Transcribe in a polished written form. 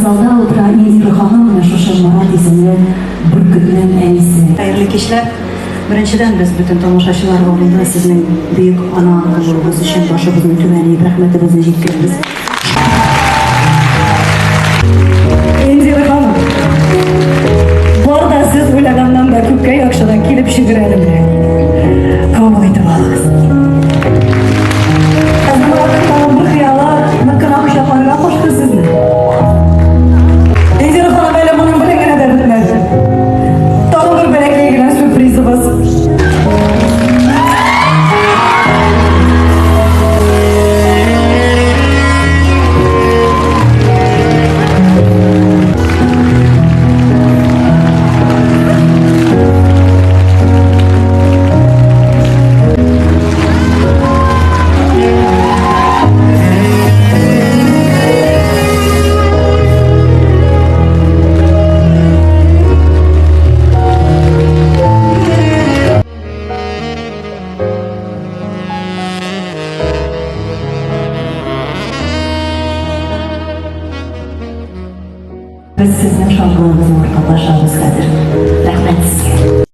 Залда утыра Индира ханым, менә шушы Марат исемле бөркетнең әнисе. Хәерле кичләр! Беренчедән, без бөтен тамашачылар алдында сезнең бөек ана булуыгыз өчен башыбызны түбән иеп рәхмәтебезне җиткерәбез. Индира ханым, бар да сез уйлаганнан да күпкә яхшырак килеп чыгыр әле менә. Кабул итеп алыгыз. Ә Маратның тагын бер хыялы нык кына кочакларга кушты сезне. Индира ханым, әле моның белән генә дә бетмәде. Тагын бер бәләкәй генә сюрпризыбыз. Без сезнең шатлыгыгызны уртаклашабыз хәзер. Рәхмәт сезгә.